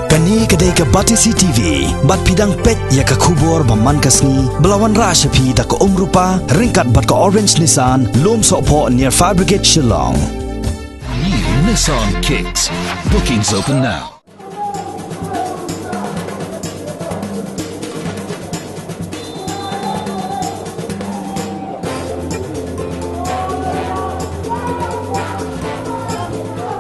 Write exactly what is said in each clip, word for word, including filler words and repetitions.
Kane ka dei ka Batesi T V, bad phi dang peit ïa ka khubor ba man ka sngi, ba la wanrah sha phi da ka Umrupa, ryngkat bad ka Orange Nissan, Lumsohphoh near Fire Brigade Shillong. New Nissan Kicks. Bookings open now.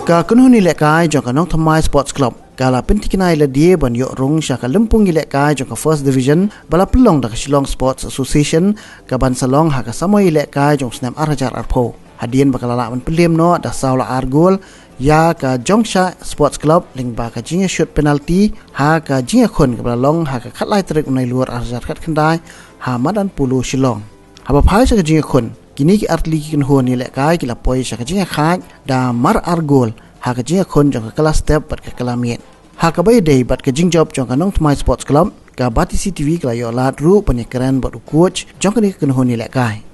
Ka kynhun ïalehkai jong ka Nongthymmai Sports Club ka la pynthikna ïa lade ban ïoh rung sha ka lympung ïalehkai jong ka First Division ba la pynlong da ka Shillong Sports Association, ka ban sa long ha ka samoi ïalehkai jong u snem ar hajar arphew. Hadien ba ka la lah ban pynlem noh da saw la ar gol ïa ka Jongshah Sports Club lyngba ka jingïashut penalty ha ka jingïakhun kaba la long ha ka khatlai tarik u Nailur ar hajar khatkhyndai ha madan Polo Shillong. Haba phai sha ka jingïakhun, kine ki artylli ki kynhun ïalehkai ki la poi sha ka jingïakhaid da mar ar gol ha ka jingïakhun jong ka kylla step bad ka kylla miet. Ha kaba ïadei bad ka jingjop jong ka Nongthymmai Sports Club, ka Batesi T V ka la ïoh lad ruh ban ïakren bad u coach jong kane ka kynhun ïalehkai.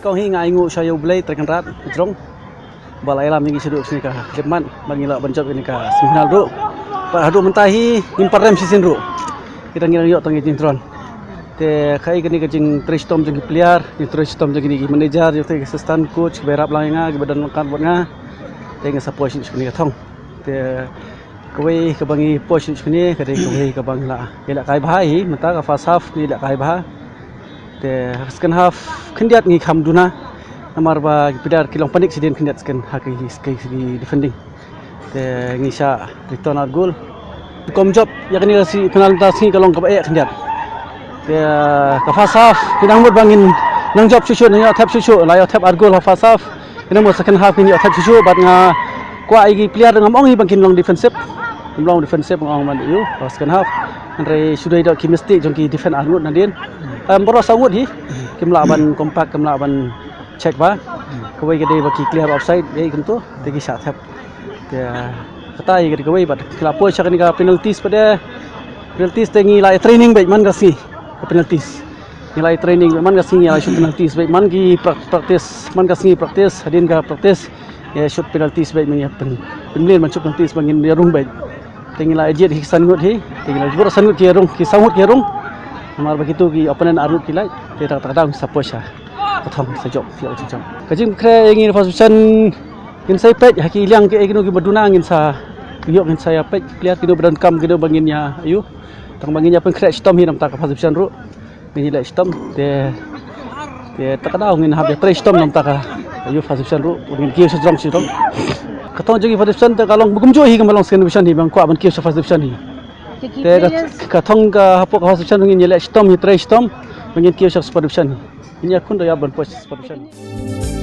Hi nga ainguh sha ïa U Blei Trai Kynrad jrong ba la ïalam ïa ngi shaduh shisien ka dep mat ba ngi lah ban jop ïa kane ka semifinal ruh. Bad haduh mynta hi ngim pat rem shisien ruh. Kita ngi dang ïoh tang ïa jingthrang. Te kaei kane ka jingtrei shitom jong ki player, jingtrei shitom jong kine ki manager, jong ki assistant coach kiba ïarap lang ïa nga, kiba don ryngkat bad nga. Te nga sa poi sha kane ka thong. Te kawei kaba ngi poi sha kane ka dei kawei kaba ngi la ïalehkai bha hi, mynta ka first half ngi ïalehkai bha. Te ha ka second half khyndiat ngi kham duna namar ba ki player ki long panic shadien khyndiat second ha ki, ki, ki defending. Te ngi shah return ar goal. Kum jop ïa kane ka semifinal mynta sngi ka long kaba eh khyndiat. Te ka first half ngi dang mut ba ngin nang jop shuh shuh, nang ïoh thep shuh shuh, la ïoh thep ar goal ha first half. Kane mo second half ngin ïoh thep shuh shuh bad nga kwah ïa ki player ngam ong hi ba kin long defensive. Kim long defensive, nga ong ban ïoh ha second half. Hynrei shu dei da ki mistake jong ki defense ar ngut nadien. Em, baroh saw ngut hi. Kim lah ban compact, kim lah ban check ba. Kawei ka dei ba ki clear offside, dei kumto, te ki shah thep. Te kata ïa ka dei kawei bad ki la poi sha kane ka penalties pat de. Penalties te ngi la training beit man ka sngi ka penalties. Ngi la training beit man ka sngi, ngi la shoot penalties beit man ki prac-, practice, man ka sngi practice, hadien ka practice. Ïa shoot penalties beit man ïa pyn-, pynmlien ban shoot penalties ba ngin ïa rung beit. Te ngi la jied hi san ngut hi, te ngi la jubor san ngut ki ïa rung, ki saw ngut ki ïa rung. Namar ba kitu ki opponent ar ngut ki lait, te ta ta ta sa poi sha ka thong sa jop, ïa ka jop. Ka jingkhreh ïa ngi first division ngin sa ïa peit ha ki liang ki ei kino kiba duna ngin sa ïoh, ngin sa ïa peit player kino ba donkam kino ba ngin ïa ïoh. Tang ba ngin ïa pynkhreh shitom hi namar ka first division ruh. Ngin ïa leh shitom te, te ta ka daw ngin hap ïa trei shitom namar ka ïoh first division ruh, ngin kiew sha jrong sha jrong. Ka thong jong ngi first division te ka long ba kumjuh hi, ka long second division hi, ba nga kwah ban kiew sha first division hi. Te ka, ka thong ka hapoh ka first division ngin ïa leh shitom hi, trei shitom ba ngin kiew sha first division hi. Ngin ïa khun da ïa ban poi sha first division.